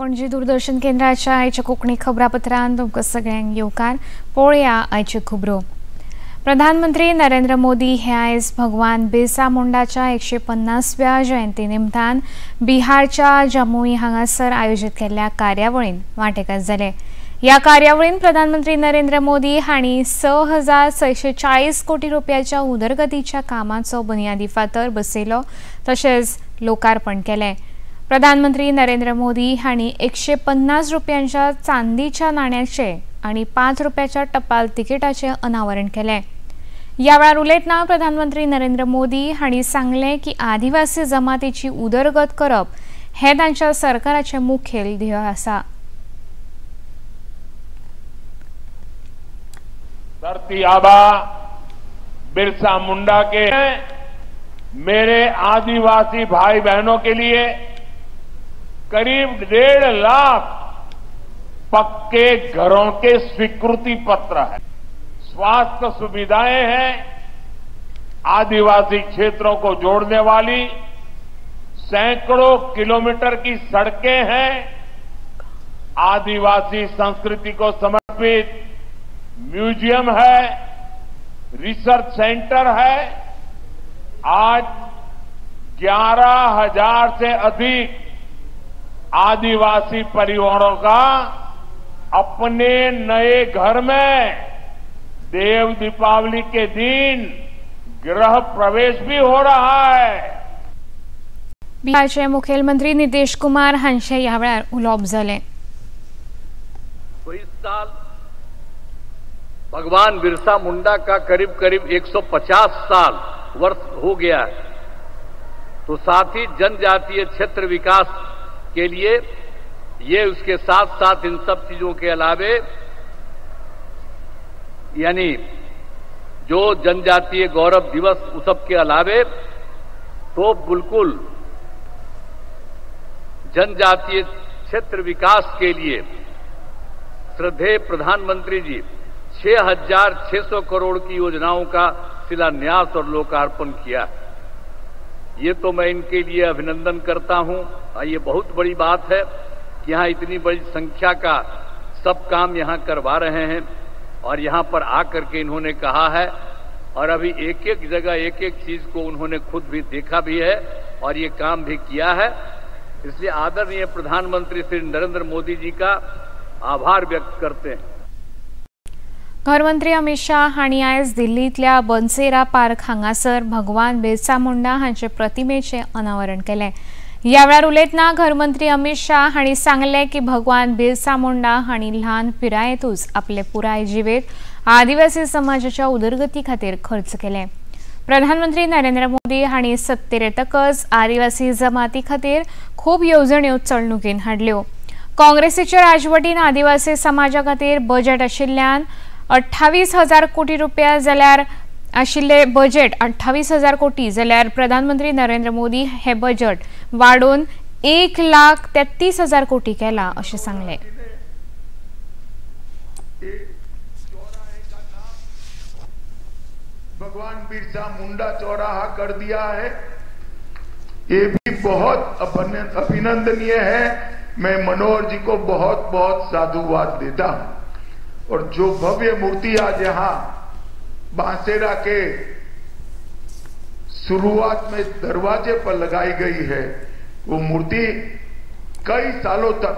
पणजी दूरदर्शन केंद्राच्या आयच्या कोंकणी खबरापत्रांत तुमकां सगळ्यांक येवकार. पळोवया आयच्यो खबरो. प्रधानमंत्री नरेंद्र मोदी हे आयज भगवान बिरसा मुंडाच्या 150व्या जयंती निमतान बिहारच्या जमुई हांगासर आयोजीत केल्ल्या कार्यावळीन वांटेकार जाले. ह्या कार्यावळीन प्रधानमंत्री नरेंद्र मोदी हांणी 6,640 कोटी रुपयाच्या उदरगतीच्या कामाचो बुनियादी फातर बसयलो तशेंच लोकार्पण केलें. प्रधानमंत्री नरेंद्र मोदी हांणी 150 रुपयांच्या चांदीच्या नाण्याचे आणि 5 रुपयाच्या टपाल तिकिटाचे अनावरण केले. या वेळार उलयतना प्रधानमंत्री नरेंद्र मोदी हांणी सांगलें की आदिवासी जमातीची उदरगत करप हे तांच्या सरकाराचे मुखेल ध्येय आसा. धरती आबा बिरसा मुंडा के मेरे आदिवासी भाई बहनों के लिए करीब 1.5 लाख पक्के घरों के स्वीकृति पत्र है, स्वास्थ्य सुविधाएं हैं, आदिवासी क्षेत्रों को जोड़ने वाली सैकड़ों किलोमीटर की सड़कें हैं, आदिवासी संस्कृति को समर्पित म्यूजियम है, रिसर्च सेंटर है। आज 11,000 से अधिक आदिवासी परिवारों का अपने नए घर में देव दीपावली के दिन गृह प्रवेश भी हो रहा है. बिहारचे मुख्यमंत्री नितीश कुमार हांचे ह्या वेळार उलोवप जालें. तो इस साल भगवान बिरसा मुंडा का करीब करीब 150 साल वर्ष हो गया है, तो साथ ही जनजातीय क्षेत्र विकास के लिए ये उसके साथ साथ इन सब चीजों के अलावे यानी जो जनजातीय गौरव दिवस उस सब के अलावे तो बिल्कुल जनजातीय क्षेत्र विकास के लिए श्रद्धेय प्रधानमंत्री जी 6,600 करोड़ की योजनाओं का शिलान्यास और लोकार्पण किया। ये तो मैं इनके लिए अभिनंदन करता हूं। ये बहुत बड़ी बात है कि यहाँ इतनी बड़ी संख्या का सब काम यहाँ करवा रहे हैं और यहाँ पर आकर के इन्होंने कहा है और अभी एक एक जगह एक एक चीज को उन्होंने खुद भी देखा भी है और ये काम भी किया है। इसलिए आदरणीय प्रधानमंत्री श्री नरेंद्र मोदी जी का आभार व्यक्त करते हैं। घरमंत्री अमित शाह हांणी आयज दिल्लींतल्या बनसेरा पार्क हांगासर भगवान बिरसा मुंडा हांचे प्रतिमेचें अनावरण केलें. ह्या वेळार उलयतना घरमंत्री अमित शाह हांणी सांगलें की भगवान बिरसा मुंडा हांणी ल्हान पिरायेंतूच आपले पुराय जिवीत आदिवासी समाजाच्या उदरगती खातीर खर्च केलें. प्रधानमंत्री नरेंद्र मोदी हांणी सत्तेर येतकच आदिवासी जमाती खातीर खूब येवजण्यो चलणुकेन हाडल्यो. काँग्रेसीचे राजवटीन आदिवासी समाजा खातीर बजेट आशिल्ल्यान 28,000 कोटी रुपया जाल्यार आशिल्ले बजेट 28,000 कोटी जाल्यार प्रधानमंत्री नरेंद्र मोदी हे बजेट वाडोवन 1,33,000 कोटी केला अशें सांगलें. भगवान बिरसा मुंडा चौराहा कर दिया है, ये भी बहुत अभिनंदनीय है। मैं मनोहर जी को बहुत बहुत साधुवाद देता हूं। और जो भव्य मूर्ति आज यहां बांसेरा के शुरुआत में दरवाजे पर लगाई गई है, वो मूर्ति कई सालों तक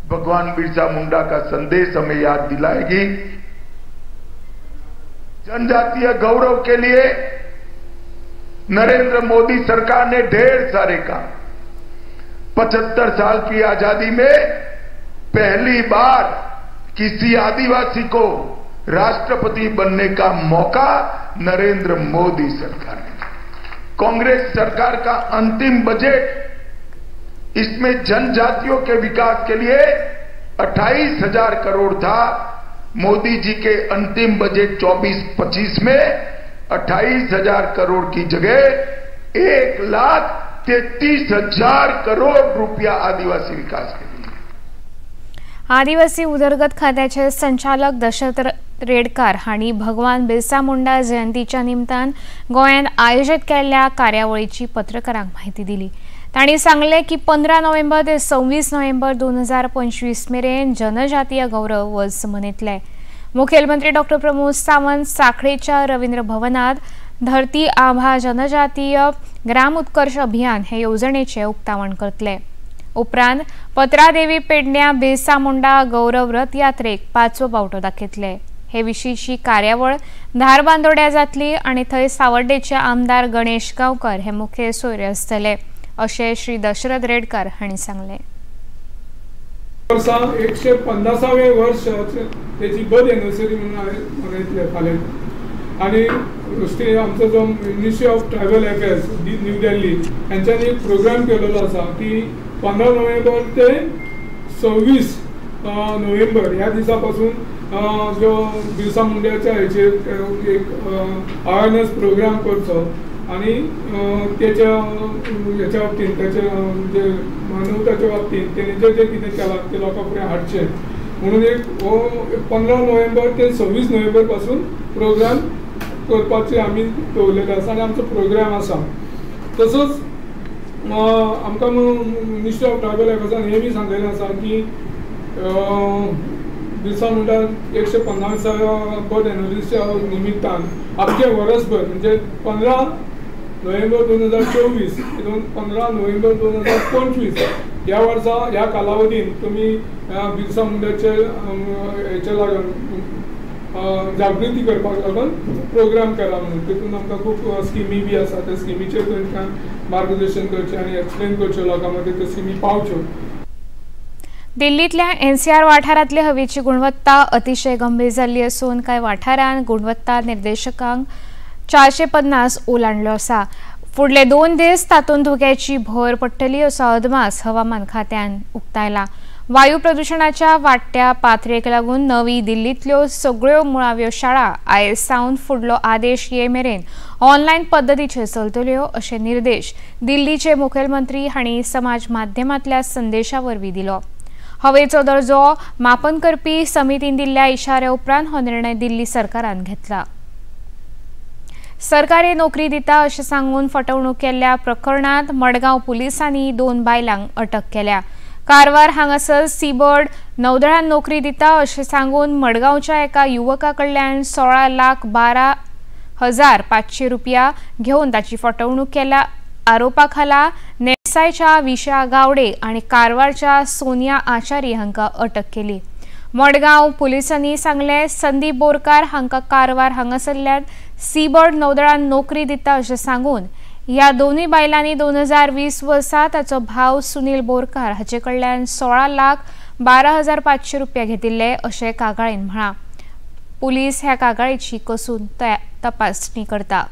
भगवान बिरसा मुंडा का संदेश हमें याद दिलाएगी। जनजातीय गौरव के लिए नरेंद्र मोदी सरकार ने ढेर सारे काम, 75 साल की आजादी में पहली बार किसी आदिवासी को राष्ट्रपति बनने का मौका नरेंद्र मोदी सरकार ने। कांग्रेस सरकार का अंतिम बजट, इसमें जनजातियों के विकास के लिए 28,000 करोड़ था। मोदी जी के अंतिम बजट 24-25 में 28,000 करोड़ की जगह 1,33,000 करोड़ रुपया आदिवासी विकास के लिए। आदिवासी उदरगत खात्याचे संचालक दशरथ रेडकार हांणी भगवान बिरसा मुंडा जयंतीच्या निमतान गोंयांत आयोजीत केल्ल्या कार्यावळीची पत्रकारांक म्हायती दिली. तांणी सांगलें की 15 नोव्हेंबर ते 26 नोव्हेंबर 2025 मेरेन जनजातीय गौरव वर्स मनयतले। मुखेलमंत्री डॉक्टर प्रमोद सावंत साखळेच्या रवींद्र भवनात धरती आभा जनजातीय ग्राम उत्कर्ष अभियान हे येवजणेचें उक्तावण करतले। उपरांत पत्रादेवी पेडण्या बिरसा मुंडा गौरव रथ यात्रेक 5वो बावटो दाखयतले। हे विशींची कार्यावळ धारबांदोड्या जातली आनी थंय सावर्डेचे आमदार गणेश गांवकर हे मुखेल सोयरे आसतले अशें श्री दशरथ रेडकर हांणी सांगलें। वर्सा 150वे वर्ष तेची बर्थ एनिवर्सरी म्हणून मनयतले फाल्यां आनी आमचो जो ministry of tribal affairs New Delhi हेंच्यांनी एक प्रोग्राम केलेलो आसा की 15 नोव्हेंबर ते 26 नोव्हेंबर ह्या दिसा पासून जो बिरसा मुंड्याच्या हेचेर एक अवेरनेस प्रोग्राम करचो आनी तेच्या हेच्या बाबतीन तेचे जे मानवताच्या बाबतीन तेणे जे जे कितें केलां तें लोकां फुडें हाडचें म्हणून एक हो 15 नोव्हेंबर ते 26 नोव्हेंबर पासून प्रोग्राम करपाचे आमी दवरलेले आसा आनी आमचो प्रोग्राम आसा। तसोच आमकां मिनिस्ट्री ऑफ ट्रायबल अफेर्सान हें बी सांगलेलें आसा की बिरसा मुंडा 150व्या बर्थ एनिवर्सरीच्या निमित्तान आख्खे वर्सभर म्हणजे 15 नोव्हेंबर 2024 तितून 15 नोव्हेंबर 2025 ह्या वर्सा ह्या कालावधीन तुमी बिरसा मुंडाचे हेचे लागून जागृती करपाक लागून प्रोग्राम केला म्हणून तितून आमकां खूब स्किमी बी आसा त्या स्किमीचेर तांकां मार्गदर्शन करचें आनी एक्सप्लेन करच्यो लोकां मदीं त्यो स्किमी पावच्यो। दिल्लींतल्या एनसीआर वाठारांतली हवेची गुणवत्ता अतिशय गंभीर जाल्ली असून कांय वाठारांत गुणवत्ता निर्देशकांक 450 ओलांडलो आसा। फुडले 2 दीस तातूंत धुक्याची भर पडटली असो अदमास हवामान खात्यान उक्तायला। वायू प्रदुशणाच्या वाडट्या पातळेक लागून नवी दिल्लींतल्यो सगळ्यो मुळाव्यो शाळा आयज सावन फुडलो आदेश ये मेरेन ऑनलायन पद्दतीचेर चलतल्यो अशे निर्देश दिल्लीचे मुखेलमंत्री हांणी समाज माध्यमांतल्या संदेशा वरवीं दिलो। हवेचो दर्जो मापन करपी समितीन दिल्ल्या इशाऱ्या उपरांत हो निर्णय दिल्ली सरकारान घेतला। सरकारी नोकरी दिता अशें सांगून फटवणूक केल्ल्या प्रकरणांत मडगांव पुलिसांनी 2 बायलांक अटक केल्या। कारवार हांगासर सीबर्ड नौदळान नोकरी दिता अशें सांगून मडगांवच्या एका युवका कडल्यान 16,12,500 रुपया घेवन ताची फटवणूक केल्या आरोपा खाला नेसायच्या विशा गावडे आनी कारवारच्या सोनिया आचारी हांकां अटक केली। मडगांव पुलिसांनी सांगलें, संदीप बोरकार हांकां कारवार हांगासरल्यान सीबर्ड नौदळान नोकरी दिता अशें सांगून ह्या दोनूय बायलांनी 2020 वर्सा ताचो भाव सुनील बोरकार हाचे कडल्यान 16,12,500 रुपया घेतिल्ले अशें कागाळीन म्हळां। पुलीस ह्या कागाळीची कसून तपासणी करता।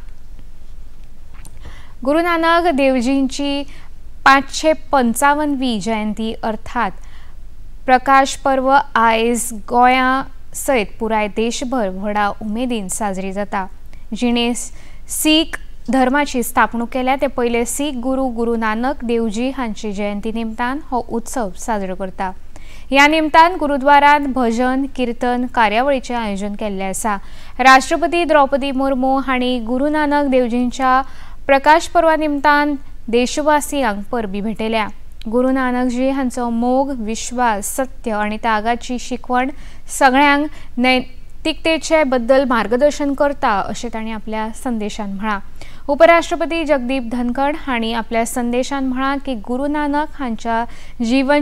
गुरु नानक देवजींची 555वी जयंती अर्थात प्रकाश पर्व आयज गोंया सयत पुराय देशभर व्हडा उमेदीन साजरी जाता। जिणे सीख धर्माची स्थापणूक केल्या ते पयले सीख गुरु गुरु नानक देवजी हांची जयंती निमतान हो उत्सव साजरो करता। ह्या निमतान गुरुद्वारांत भजन कीर्तन कार्यावळीचें आयोजन केल्लें आसा। राष्ट्रपती द्रौपदी मुर्मू हांणी गुरु नानक देवजींच्या प्रकाश पर्वा निमतान देशवासियांक परबी भेटयल्या। गुरु नानकजी हांचो मोग, विश्वास, सत्य आनी त्यागाची शिकवण सगळ्यांक नैतिकतेचे बद्दल मार्गदर्शन करता अशें तांणी आपल्या संदेशान म्हळां। उपराष्ट्रपती जगदीप धनखड हांणी आपल्या संदेशान म्हळां की गुरु नानक हांच्या जीवन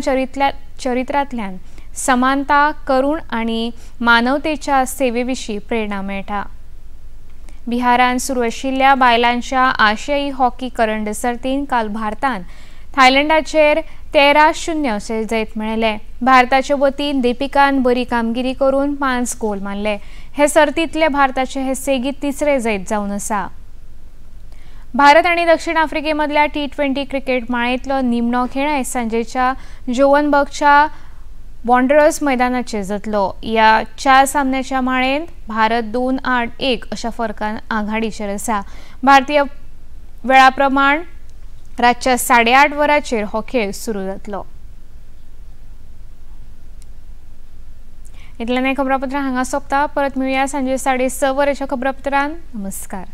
चरित्रांतल्यान समानता, करुण आनी मानवतेच्या सेवे विशीं प्रेरणा मेळटा। बिहारान सुरू आशिल्ल्या बायलांच्या आशियाई हॉकी करंड सर्तीन काल भारतान थायलंडाचेर 13-0 अशें जैत मेळयलें। भारताचे वतीन दीपिकान बरी कामगिरी करून 5 गोल मारले। हे सर्तींतले भारताचे हे सेगीत तिसरे जैत जावन आसा। भारत आनी दक्षिण आफ्रिके मदल्या T20 cricket माळेंतलो निमणो खेळ आयज सांजेच्या जोहान्सबर्गच्या वॉन्डरर्स मैदानाचेर जातलो। ह्या 4 सामन्याच्या माळेंत भारत 2-8-1 अशा फरकान आघाडीचेर आसा। भारतीय वेळा प्रमाण रातच्या 8:30 वरांचेर हो खेळ सुरू जातलो। इतल्यान खबरापत्रां हांगा सोंपता। परत मेळुया सांजे 6:30 वरांच्या खबरापत्रान। नमस्कार।